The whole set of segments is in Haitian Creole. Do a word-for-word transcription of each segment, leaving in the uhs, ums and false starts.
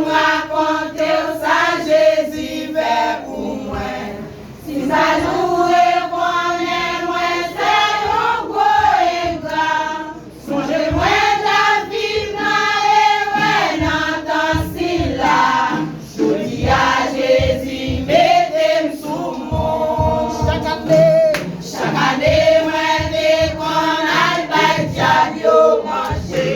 Rakonte w sa Jezi fè pou mwen. Si sa nou rekonnen mwen se yon gwo engra. Sonje mwen t ap viv nan erè nan tan sila. Jodi a Jezi mete m sou mond. Chak ane, chak ane mwen te konn al bay dyab yo manje.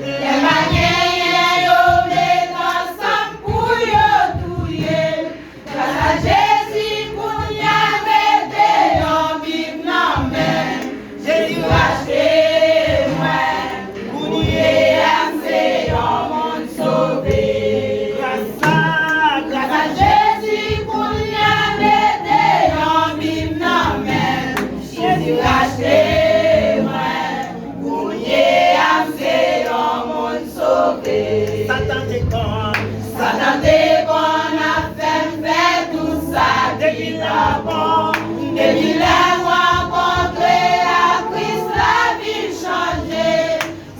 Lè pa genyen yo met ansanm pou yo touye m. Gras a Jezi kounye a mete yon Bib nan men m. Jezi rachte mwen. Kounye a m se yon moun sove. Gras a, gras a Jezi kounye a mete yon Bib nan men m. Jezi rachte mwen. Kounye a m se yon moun sove. Satan te konn. Satan te konn ap fè m fè tout sa ki pa bon. Depi lè m rankontre ak Kris, lavi m chanje.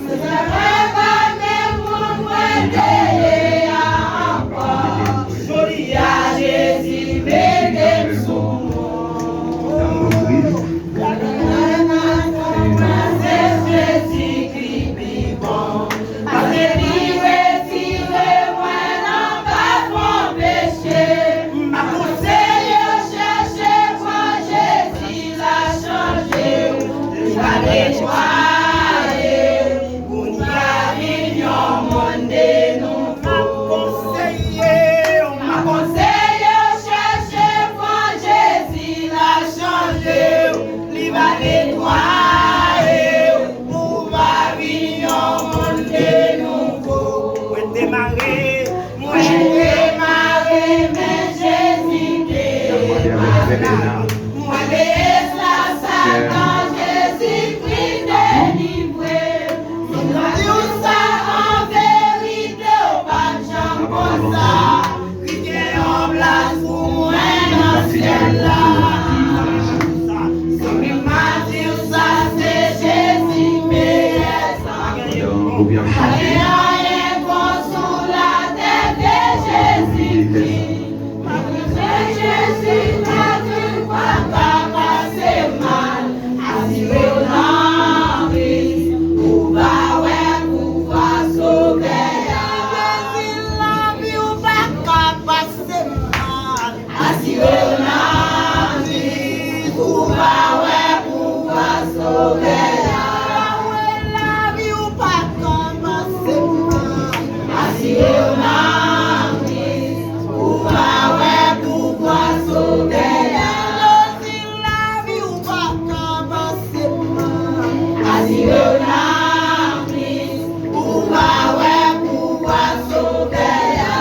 Se sa fè pa menm moun mwen te ye a ankò. Jodi a Jezi mete m sou mond. Gras a Jezi ki pi bon. Paske li retire mwen nan bafon peche. M ap konseye w chèche pran Jezi, l a chanje w, li va netwaye w. Kounye a vin yon moun de nouvo. M ap konseye w, m ap konseye w chèche pran Jezi, l a chanje w, li va netwaye w, pou w va vin yon moun de nouvo. Mwen demare, mwen demare, men Jezi te demare. Mwen te esklav Satan, Jezi Kris delivre m. Si m di w sa an verite, w p ap janm konsa. Li gen yon plas pou mwen nan syèl la. Zanmi m, m a di w sa, se Jezi meyè zanmi. Pa gen anyen bon sou latè ke Jezi Kris. Malgre Jezi pa di w pa ka pase mal, asire w nan Kris, ou va wè pouvwa Sovè a. Jezi lavi w pa ka pase mal. Asire w nan Kris, ou va wè pouvwa Sovè a. Ou va wè lavi w pa ka pase mal. Asire w nan Kris, ou va wè pouvwa Sovè a. Jezi lavi w pa ka pase mal. Asire w nan Kris, ou va wè pouvwa Sovè a.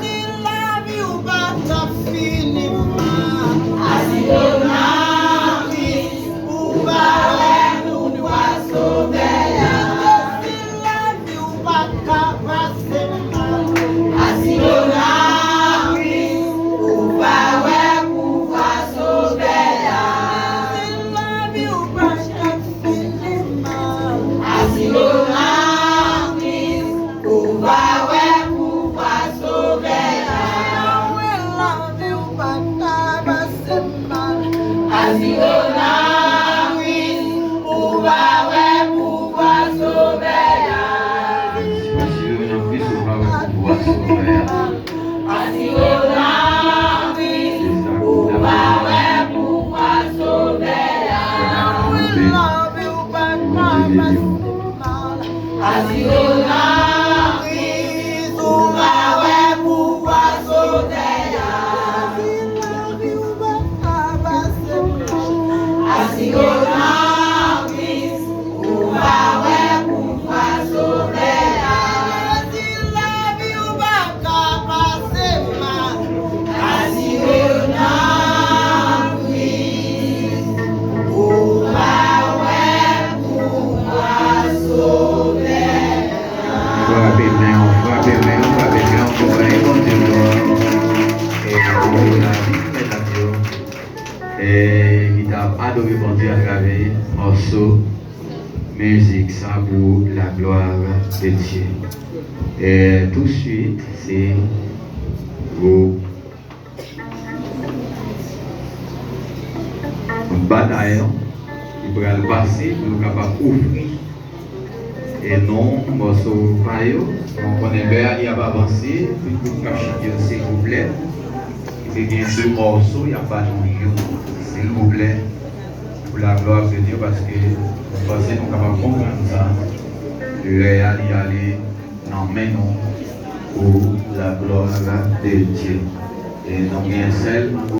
Jezi lavi w pa ka fini mal. Asire w nan Kris, ou va wè pouvwa Sovè a. Jezi lavi w pa ka pase mal. Asire w nan Kris, ou va wè pouvwa Sovè a. Jezi lavi w pa ka fini mal. Asire w nan Kris, ou va wè pouvwa Sovè a. Ou va wè lavi w pa ka pase mal. Asire w nan Kris, ou va wè pouvwa Sovè a. Asire w nan Kris, ou va wè pouvwa Sovè a. Asire w nan Kris, ou va wè pouvwa Sovè a. Ou va wè lavi w pa ka pase mal. Asire w nan Kris, ou va wè pouvwa Sovè a. Jezi lavi w pa ka pase mal. Asire w nan Kris, ou va wè pouvwa Sovè a. Jezi lavi w pa ka pase mal. Asire w nan Kris, ou va wè pouvwa Sovè a. Frape men w, frape men w, frape men w pou bay Bondye glwa. E pou lavi medam yo, e ki t ap adore Bondye atravè mòso Mizik sa pou la gloire de Dieu. E touswit, se gwoup Batayon ki pral pase pou yo kapab ofri e nou mòso pa yo. Nou konnen lè a li ap avanse, tout gwoup k ap chante yo se gwoup lè. Ki te gen de mòso, y ap ba nou youn, silvouplè, pou la gloire de Dieu, paske mwen panse nou kapab konprann sa. Lè a li ale nan men nou pou la gloire de Dieu. E nou gen sèl